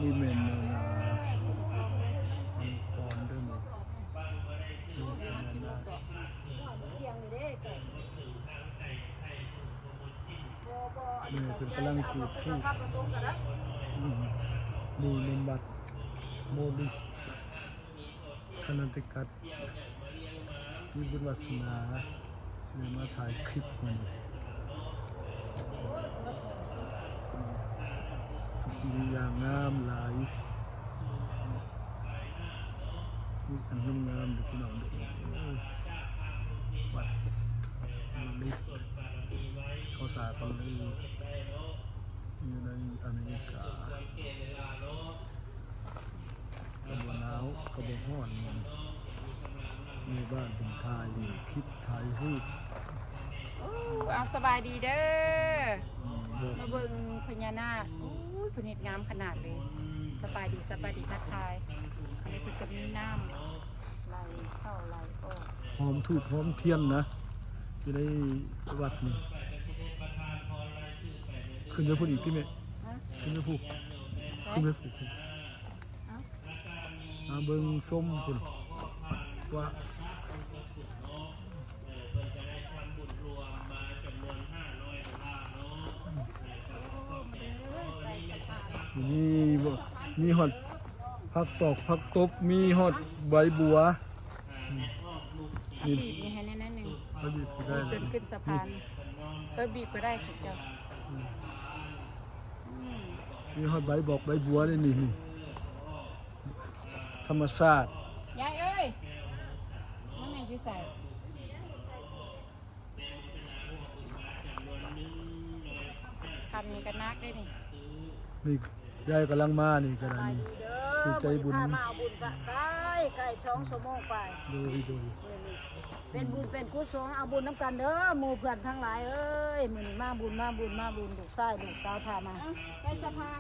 ນີ້ແມ່ນອັນນ່າ ມັງກອນເດີນີ້ ນີ້ແມ່ນອັນນ່າ ນີ້ເພິ່ນກຳລັງຈູດທູບ ອືມ ນີ້ແມ່ນວັດໂມລິສ ຄະເນຕິຄັດ ມີບຸນວາສະໜາ ຊິໄດ້ມາຖ່າຍຄລິບມື້ນີ້ ເປັນສິ່ງທີ່ງາມງາມຫຼາຍ ມີອັນງາມໆເດີພີ່ນ້ອງເດີ ວັດໂມລິສ ເຂົ້າສາເກົາຫຼີ ຢູ່ໃນອາເມລິກາ. ກໍບໍ່ໜາວ ກໍບໍ່ຮ້ອນ ແມ່ບ້ານເພິ່ນຖ່າຍຄລິບ ຖ່າຍຮູບ. ໂອ້ ເອົາ ສະບາຍດີເດີ ອືມ ມາເບິ່ງພະຍານາກ. ໂອ້ຍ ເພິ່ນເຮັດງາມຂະໜາດເລີຍ. ສະບາຍດີ ສະບາຍດີ ທັກທາຍ. ອັນນີ້ເພິ່ນຈະມີນ້ຳໄຫຼເຂົ້າໄຫຼອອກ ຫອມທູບຫອມທຽນນະ ຢູ່ໃນວັດນີ້. ຂຶ້ນໄປພຸ້ນອີກຕິແມ່ ຮະ ຂຶ້ນໄປພຸ້ນ ຂຶ້ນໄປພຸ້ນ. ມາເບິ່ງຊົມພຸ້ນວ່າ ມີບໍ່ ມີຮອດຜັກຕອກຜັກຕົບ ມີຮອດໃບບົວ. ອືມ ບີບນີ້ໃຫ້ແນ່ໜຶ່ງ ໃຫ້ບີບໄດ້ ຈົນຂຶ້ນສະພານ ເອີ ບີບກໍໄດ້ຂອງເຈົ້າ. ອືມ ອືມ ມີຮອດໃບບອກໃບບົວເດ້ນີ້ ນີ້ ທຳມະຊາດ. ຍາຍເອີຍ ນ້ອງແມ່ຢູ່ໃສ? ຄັນນີ້ກໍໜັກເດ້ນີ້ ນີ້ ຍາຍກຳລັງມານີ້ກໍໄດ້ນີ້ ດີໃຈບຸນ ມາເອົາບຸນກະໄກ ໄກສອງຊົ່ວໂມງໄປ. ໂດຍ ໂດຍ ເປັນບຸນເປັນກຸສົນ ເອົາບຸນນຳກັນເດີ ໝູ່ເພື່ອນທັງຫຼາຍເອີຍ. ມື້ນີ້ມາບຸນ ມາບຸນ ມາບຸນ ລູກຊາຍລູກສາວພາມາ ໄປສະພານ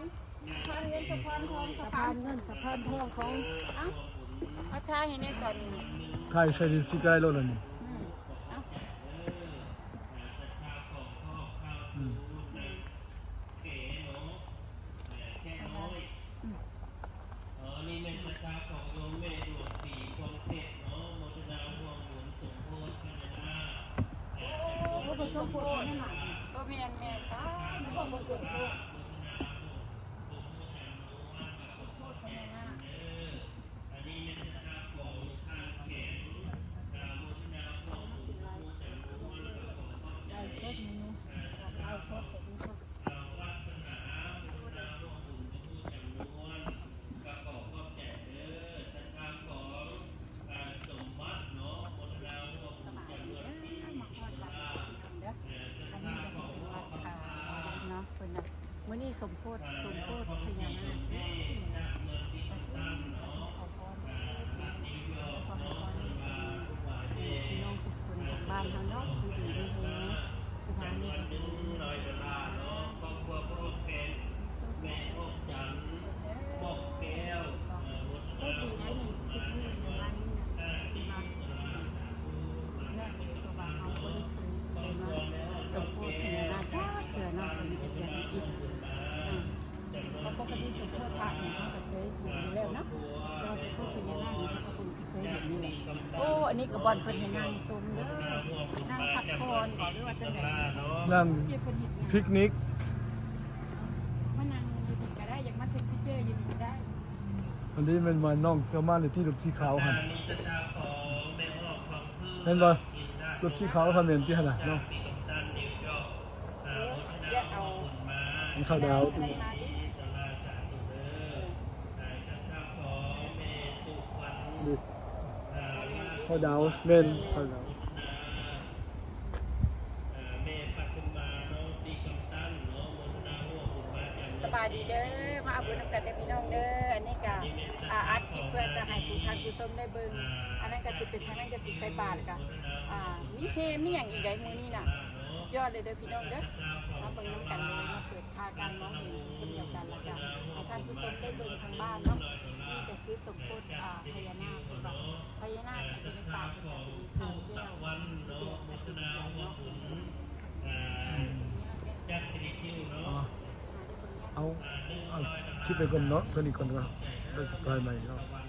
ສະພານເງິນສະພານທອງ ສະພານເງິນສະພານທອງຂອງ ເອົ້າ ເອົາຖ່າຍໃຫ້ແນ່ຕອນນີ້ ຖ່າຍໃສ່ຊິໄກໂລດລະນີ້. ອືມ ເອົາ ອືມ ອໍ ນີ້ແມ່ນສັດທາຂອງໂຍມແມ່ດວງປີ ພວງເພັດເນາະ ໂມທະນາຮ່ວມບຸນສົມໂພດພະຍານາກ. ໂອ້ ສົມໂພດນັ້ນນະ ບໍ່ແມ່ນ ແມ່ນ ປ້າ ບໍ່ສົມໂພດ ສົມໂພດພະຍານາກ. ອັນນີ້ແມ່ນສັດທາຂອງທ່ານແຂກ ໂມທະນາຮ່ວມບຸນຈຳນວນ ແລ້ວກໍຂອບໃຈ ໄລຟ໌ສົດນີ້ ໄລຟ໌ສົດກໍມີ ອ່າ ວາສະໜາ ໂມທະນາຮ່ວມບຸນເປັນຜູ້ຈຳນວນ ກໍຂໍຂອບໃຈເດີ. ສັດທາຂອງ ອ່າ ສົມບັດເນາະ ໂມທະນາຮ່ວມບຸນຈຳນວນສີ່ສິບໂດລາ. ອັນນີ້ກໍຊິເປັນວັດ ອ່າ ເນາະ ເພິ່ນນະ ມື້ນີ້ສົມໂພດ ສົມໂພດພະຍານາກເດີ. ສາທຸ ສາທຸ ຂໍພອນ ຂໍພອນ ຂໍພອນ ພີ່ນ້ອງທຸກຄົນທາງບ້ານເຮົາເນາະ ຢູ່ດີມີແຮງ ສະຖານນີ້ກໍເປັນ ແມ່ອອກຈັນ ບອກແກ້ວ ໂຊກດີໄດ໋ນີ້ ຄລິບນີ້ປະມານນີ້ນະ ຊິມາ ເນາະ ເພາະວ່າເຮົາບໍ່ໄດ້ເຄີຍເຫັນວ່າສົມໂພດພະຍານາກຈັກເທື່ອເນາະ ເປັນເຮັດແບບນີ້ອີກ ເພາະປົກກະຕິສົມໂພດພະນີ້ເຮົາກໍເຄີຍເຫັນຢູ່ແລ້ວເນາະ ແຕ່ວ່າສົມໂພດພະຍານາກນີ້ເຮົາກໍເພິ່ງຊິເຄີຍເຫັນນີ້ແຫຼະ. ໂອ້ ອັນນີ້ກໍບ່ອນເພິ່ນໃຫ້ນັ່ງຊົມເດີ ນັ່ງພັກຜ່ອນບໍ ຫຼືວ່າຈັ່ງໃດ? ນັ່ງ ເພິ່ນເຮັດຫຍັງ? ພິກນິກ ມານັ່ງຢູ່ນີ້ກໍໄດ້ ຢາກມາຖືກພິກເຈີຢູ່ນີ້ກໍໄດ້. ອັນນີ້ແມ່ນວ່ານ້ອງເຈົ້າມາໃນທີ່ລົດສີຂາວຫັ້ນ ແມ່ນບໍ່? ລົດສີຂາວຫັ້ນແມ່ນທີ່ຫັ້ນນະເນາະ ຂອງທ້າວດາວຕິ ນີ້ ພໍ່ດາວ ແມ່ນ ພໍ່ດາວ. ສະບາຍດີເດີ ມາເອົາບຸນນຳກັນເດີພີ່ນ້ອງເດີ. ອັນນີ້ກະ ອາ ອັດຄລິບເພື່ອຈະໃຫ້ຜູ້ທ່ານຜູ້ຊົມໄດ້ເບິ່ງ. ອັນນັ້ນກະຊິເປັນ ທາງນັ້ນກະຊິໃສ່ບາດ ແລ້ວກະ ອາ ມີແຫ່ມີຫຍັງອີກໃດ໋ມື້ນີ້ນະ. ສຸດຍອດເລີຍເດີພີ່ນ້ອງເດີ ມາເບິ່ງນຳກັນເລີຍ ມາເປີດ ພາກັນມອງເຫັນເຊັ່ນດຽວກັນ ແລ້ວກະໃຫ້ທ່ານຜູ້ຊົມໄດ້ເບິ່ງທາງບ້ານເນາະ. ນີ້ກະຄືສົມໂພດ ອາ ພະຍານາກ ເຫັນບໍ່? ພະຍານາກນີ້ຈະມີປາກເປັນຂາວແກ້ວ ສີແດງ ອາ ສີເຫຼືອງເນາະ. ອືມ ຈັດຊີວິດຢູ່ເນາະ ມາໄດ້ເບິ່ງຍາດ ເອົາ ເອົາ ຄິດໄປກ່ອນເນາະ ເທົ່ານີ້ກ່ອນວ່າ ແລ້ວຊິຖ່າຍໃໝ່ເນາະ.